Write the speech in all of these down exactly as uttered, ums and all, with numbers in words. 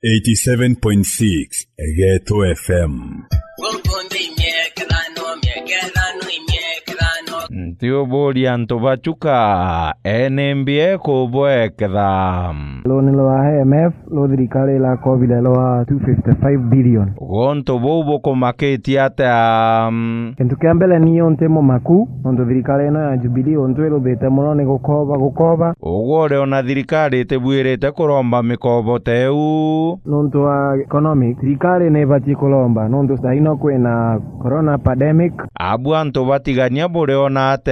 Eighty-seven point six Geto F M. Nti uburia antu bachuka, ene mbia ekubweketha. Runi rwa I M F ru thirikari irakobire rwa two fifty-five billion. Guntu buu bukumakitie atia? Kintu kia mbere ni untu mumaku, nontu thirikari ino ya Jubilee untu iruthite muno ni gukoba, gukoba. Ugwe uriona thirikari itibuirite kuromba mikobo ta iu? Nontu wa economic, thirikari ni ibatie kuromba, nontu saa ino kwina corona pandemic. Abu antu batigania buriona atia?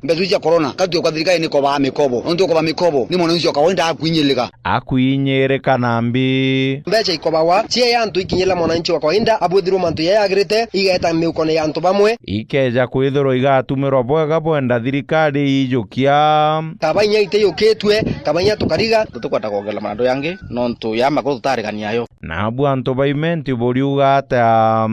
Mbeca iu cia corona, katuikwa thirikari ni ikobaa mikobo. Nontu ukoba mikobo, ni mwananchi wa kawaida akuinyirika. Akuinyirika nambi. Mbeca ikobagwa, cia ya antu ikinyira mwananchi wa kawaida, abwithirwe mantu ya yagirite, igeta miukone ya antu bamwe. Ikeja kwithirwa igatumirwa bwega bwenda thirikari iijukia. Kaba inya itiyukitue, kaba inya tukariga. Tutikwenda kwongerera manandu yangi, nontu ya makuru tutarigania yo. Nabu antu ba Imenti buriuga atia?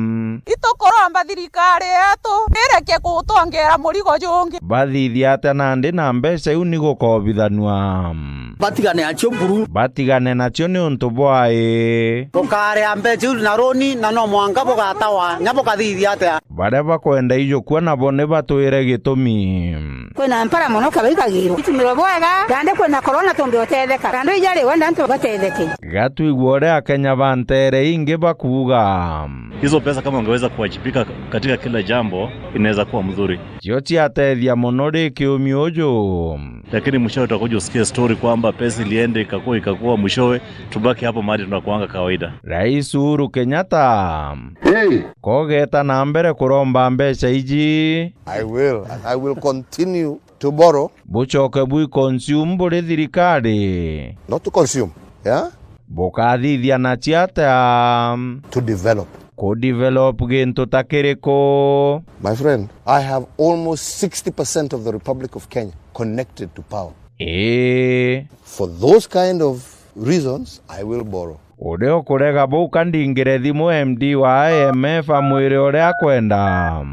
Itukuromba thirikari yetu ireke gutwongera murigo jungi. Bathithia atia nandi na mbeca iu ni gukobithanua? Batigane nacio buru. Batigane nacio niuntu bwai? Bukaria mbeca iu na runi, na no mwanka bugatawa, nya bukathithia atia? Baria bakwenda ijukua nabo ni batwire gitumi. Kwina mpara mono kaba ikagirwa. Itumiro bwega, nandi kwina corona tumbe utetheka. Nandi ijari wenda antu batetheke. Gatwigua uria Akenya ba nteere ingi bakuuga. Hizo pesa kama ungeweza kuwajibika katika kila jambo, inaweza kuwa mzuri. Cio ciatethia mono ri kiumi uju. Lakini mwishowe utakuja usikie story kwamba pesa ilienda ikakua, ikakua, mwishowe tubaki hapo mahali tunakuanga kawaida. Rais Uhuru Kenyatta. Hey! Kogeta na mbere kuromba mbeca iji. I will, and I will continue to borrow. Bucoke bwi consume buri thirikari. Not to consume, yeah? Bukathithia na ciata? To develop. Ku develop gintu ta kiriku? My friend, I have almost sixty percent of the Republic of Kenya connected to power. Ii. For those kind of reasons, I will borrow. Uria ukurega buu ka ndingire thimu M D wa I M F amwire uria akwenda.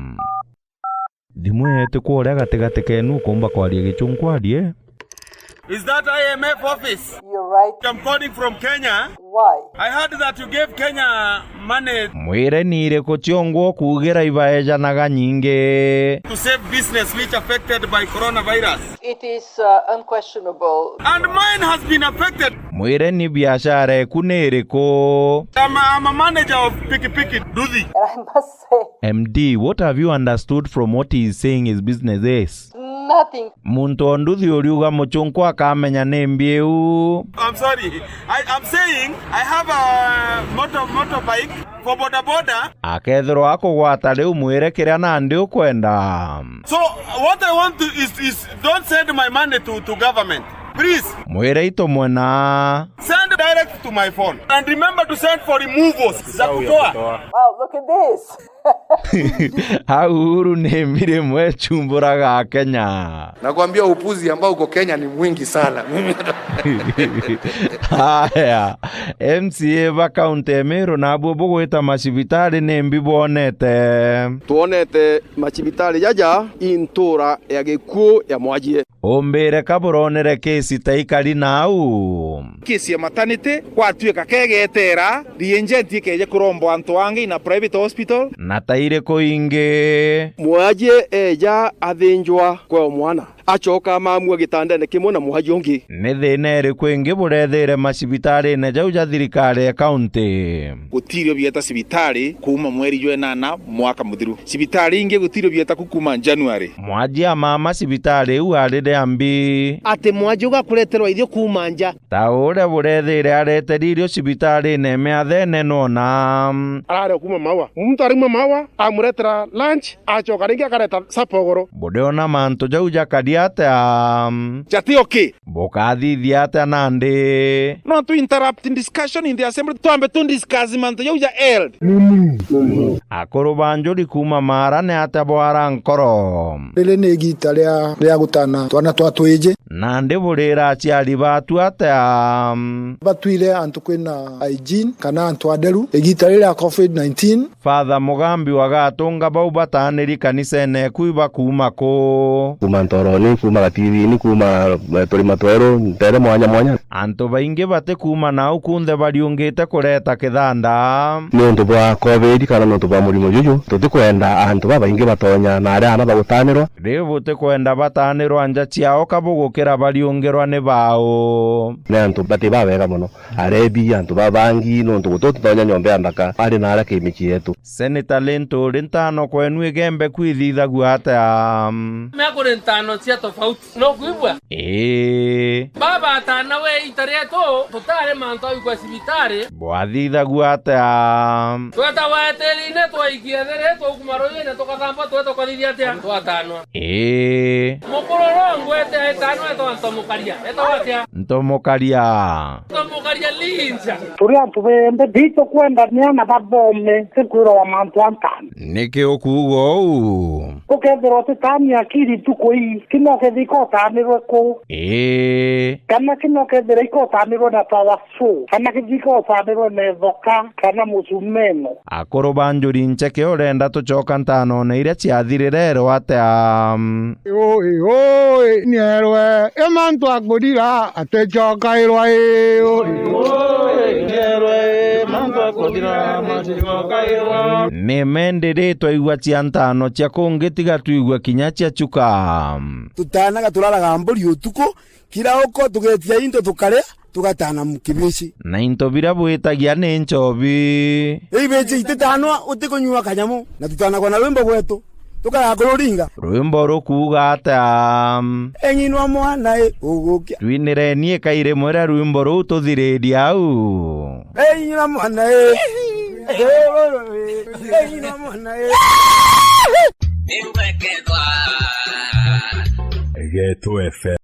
Thimu yetu kuria gatigati kenu ukumba kwaria gichunku arie. Is that I M F office? You're right. I'm calling from Kenya. Why? I heard that you gave Kenya money. Mwire ni iriku ciongwa ukuugira ibaejanaga nyingi? To save business which affected by coronavirus. It is, uh, unquestionable. And mine has been affected. Mwire ni biashara eku ni iriku? I'm a, I'm a manager of pikipiki, nduthi. And I must say, M D, what have you understood from what he is saying his business is? Nothing. Muntu o nduthi uriuga muchunku akamenya ni mbiu. I'm sorry. I, I'm saying I have a motor, motorbike for boda boda. Akethirwa akugwata riu mwire kiria nandi ukwenda. So what I want to is, is don't send my money to, to government. Please. Mwire itumwena. Send direct to my phone. And remember to send for removals za kutoa. Wow, look at this. Au Uhuru ni mbiri mwe chumburaga Kenya. Nakwambia upuzi ambao uko Kenya ni mwingi sana. Mimi hata Haya, M C A ba kaunti ya Meru nabuo bugwita macibitari ni mbi bwonete? Twonete macibitari jaja i ntura ya gikuu ya Mwajie. Umbire ka buronere kesi ta ikari nau? Kesi ya maternity gwatuika kegetera, reagent ikeje kurombo antu angi in a private hospital. Na ta iriku ingi? Mwajie eja athinjwa kwa mwana, acoka amamua gitandene kimwe na mwajie ungi. Ni thina iriku ingi burethiire macibitarine jau ja thirikari ya kaunti? Gutirio bieta cibitari kuuma mweri jwa inana mwaka muthiru. Cibitari ingi gutirio bieta ku kuuma January. Mwajie amama cibitari iu ari ria mbi? Ati mwajie ugakureterwa irio kuuma nja. Ta uria burethiire areteri irio cibitarine miathene nona. Arare kuuma Maua. Muntu arauma Maua, amuretera lunch, acoka ringi akareta supper ugoro. Buriona mantu jau jakari atia? Jati okay. Bukathithia atia nandi? No to interrupt in discussion in the assembly, twambe tu discuss mantu jau ja health. Akuru ba njuri kuuma Maara ni atia bwara nkoro? Riri ni igiita ria, ria gutana twana twa twiji. Nandi burira aciari batu atia? Batwire antu kwina hygiene kana antu atheru igiita riri ria covid nineteen. Father Mugambi wa Gatunga bau bataaniri kanisene eku ibakuuma ku? Kuuma Ntoroni, kuuma Gatithini, kuuma, eh, Turima Tweru, ntere mwanya mwanya. Antu baingi batikuuma nau kunthe bariungite kureta kithanda. Niuntu bwa covid kana niuntu bwa murimo juju, tutikwenda antu babaingi batonya na aria ana bagutanirwa. Riu butikwenda batanirwa nja ciao ka bugukira bariungirwa ni bau? Ni antu bati babega mono. Arebi, antu babangi, niuntu guti utitonya nyomba ya nthaka ari na aria ki micii yetu. Senator Linturi, ntano kwenu Igembe kwithithagua atia? Mea kuri ntano cia tofauti. No kwigua? Ii. Baba atana we ita rietu, tutari mantu au kwa cibitari. Bwathithagua atia? Tweta waetirine, twaikia thiri, tukuma ruyine, tukathamba, tweta ukathithia atia? Twatanwa. Ii. Mukuru rongo ete aitano etwa Ntomukaria. Etwa atia? Ntomukaria. Ntomukaria Linja. Turi antu benthe, bitukwenda ni ana bathome, ti kwirwa mantu antano. Niki ukuuga uu? Ukethirwa utitania akiri ntuku ii, kina ukethika utanirwe ku? Ii. Kana kina ukethira ika utanirwe na power saw, kana kithika utanirwe na ithoka, kana musumeno. Akuru ba njuri ncheke urenda tucoka ntanone iria ciathirire erwa atia? Ui, ui, nierwe, i mantu akuthira aticokairwa, ii, ui. Ui, nierwe, i mantu akuthira maticokairwa. Ni mendi ri twaigua cia ntano cia kungi tiga twigua kinya cia chuka. Tutanaga turaraga mburi utuku, kira uko tugetia into tukaria, tugatana mu-, kibici. Na into biria bwitagia ni nchobi. Ibici ititanwa utikunyua kanyamu, na tutanagwa na rwimbo gwetu, tukaraga kururinga. Rwimbo rukuuga atia? Eng'inwa mwana i, ugukia. Twinireni ika irimwe ria rwimbo ruu tuthiririe au. Eng'inwa mwana i. Eng'inwa mwana i. Geto F M.